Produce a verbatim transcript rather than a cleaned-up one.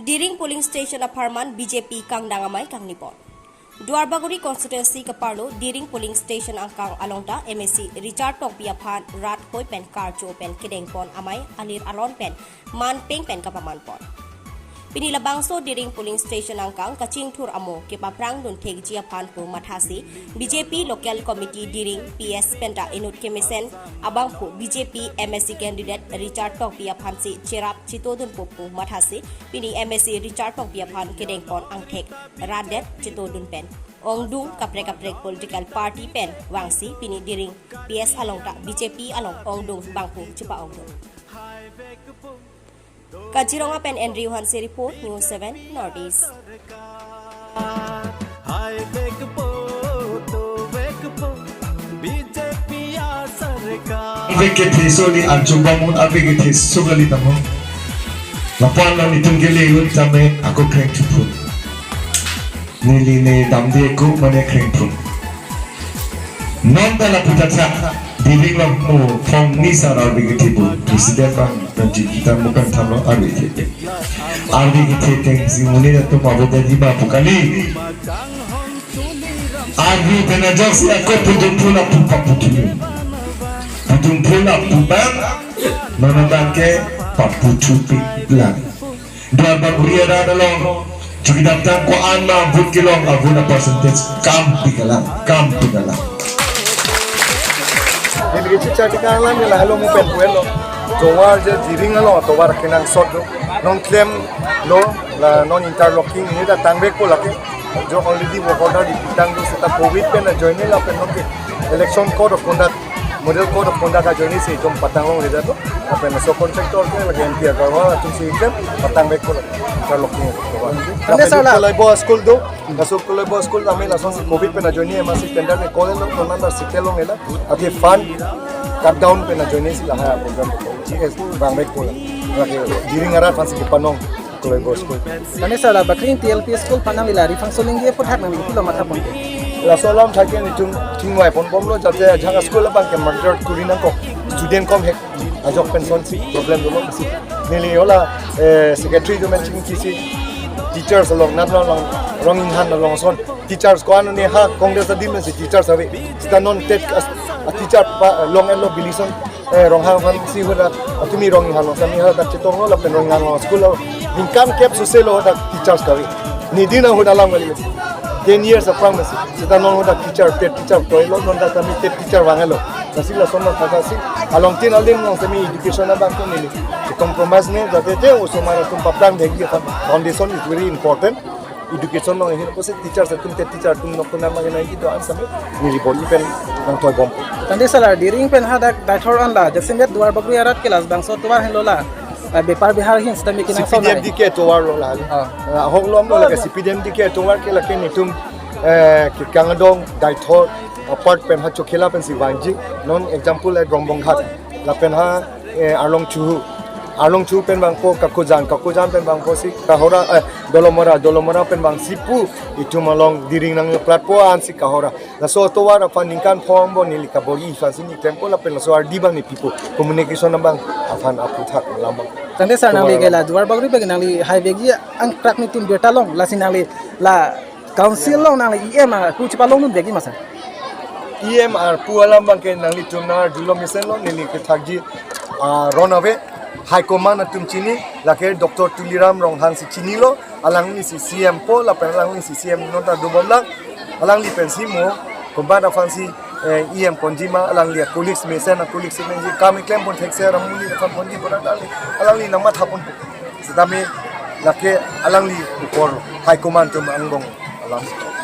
Diring polling station apharman B J P kangdang amei kangni pon. Duarbagori constituency kaparlo Diring polling station angkang along ta M A C Richard Tokbi aphan rat hoi pen karcho pen kedeng pon amei alir aron pen man peng pen kapaman pon. Pini labangso Diring polling station angkang kachingthur amo kepaphrang dun thekji aphan pu mathasi B J P local committee Diring P S penta inut kemesen abangphu B J P M A C candidate Richard Tokbi aphansi cherap chitodun pu pu mathasi pini M A C Richard Tokbi aphan kedeng pon angthek rat det chitodun pen ongdung kaprek kaprek political party pen vangsi pini Diring P S along ta B J P along ongdung bangphu chipa ongdung. Kaziranga pen Andrew Hanse report, News seven North East. Ave kethe soli anchung bangun ave kethe sukali tamo. Lapan lang itum kele un tame ako kreng thupun. Neli ne damde ko mane kreng thun. Non ta lapu thaktha, Diring along mo phong ni sar arve kethe pu, president bang dan ji kita mo pen thamlo arve kethe. Arve kethe teng si muni na tum ave dadi ma pu kali. Arve pen ajoksi ako pudum phula pu papu thulu. Pudum phula pu bang, non abang ke papu thupi lang. Duarbagori arat along chukidam tang ko-an ma vote kelong, a vote a percentage kampik alam, kampik alam. Neli kechechak ti kanglang nela helo mo pen puenlo. Tovar je Diring along tovar kenangsot do. Non klemlo, la non interlocking ni ta tangvekpo lake. Jo already work order di pitang do seta covid pen ajoine lapen non ke election code of conduct, model code of conduct ajoine si itum patang longledet lo. Lapen laso contractor ke lake M P Agarwal atum si iklem patangvekpo lake interlocking. Tangte sir la. Kolaibo school do, laso Kolaibo school kami lasonsi covid pen ajoine M R C tender ke call lo, non anta si kelongledet. Ati fund cut down pen ajoine si lahai program ko. Yes, vangvekpo lake. Lake Diring arat aphansi kepanong. Kolaibo school. Tangte sir la Bakring T L P school aphan nangli la refunction lingji aphuthak nangli kopilo matha pon? Laso alam thakthak itum thingvai ponbomlo jate ajang school abang ke monitor kuri nangkok. Student kom hek ajok pension si problem dolo si. Neli hala, eh, secretary do mention kisi teachers along nat along Ronghang along ason teachers ko-an ne ha Congress adim si teachers ave. Seta non TET as a teacher pa long elo bilison eh, Ronghang aphansi hadak, atumi Ronghang along sami hadak chetonglo lapen Ronghang along school lo ningkan kep suse lo hadak teachers kave. Nidin ahut alam kali. Ten years aphrang masi. Seta non hadak teacher, TET teacher toilo, non hadak kami TET teacher vanglo. Lasi lason lo kaka si. Along tin alim along sami education abang ko neli compromise ne jate te osomar atum paplang degi aphan foundation is very important. Education along hin ko se teachers atum TET teacher atum nok kuna mangena gitu an sami neli body pen nangthoibom. Tangte sir la Diring pen hadak Deithor an la Jaksinbet Duarbagori arat ke labangso tovar henlo la, ah, Bepar Bihar ahin sitame kenangsot CPDMDK tovar lo la. Ah. Ah, ahok lom lo lake CPDMDK tovar ke lake netum, eh, ke Kangdong, Deithor, apart pen ha Chokhela pensi vangji. Non example eh Rongbonghat. Lapen ha, eh, Arlong Chuhu. Arlong Chuhu pen vangpo Kakojan, Kakojan pen vangpo si Kohora, eh, Dolamara, Dolamara pen vangsi pu itum along Diring nangplatpo ansi Kohora. Laso tovar aphan ningkan phong bo neli kabor-i aphansi ne klempo lapen laso ardi abang ne pipo. Communication abang aphan aphuthak alam abang. Tangte sir nangli ke la Duarbagori bagi nangli hai bagi angkrak netum birta long lasi nangli la Council along nangli E M arpu chepalongdun begi ma sir? E M arpu alam abang ke nanglitum nang arjulo mesenlo neli kethakji, ah, ron ave. High command atum chini, lake Doctor Tuliram Ronghang si chinilo, alangli si C M po, lapen alangli si C M non ta dobom lang, alangli pensi mo, kobat aphansi, eh, E M ponji ma, alangli a colleagues mesen, a colleagues mesen, kam keklem pon thekse, ramuli aphan ponji, bodak alangli, alangli nangmatha ponpo. Sitame lake alangli apor high command atum angbong alam.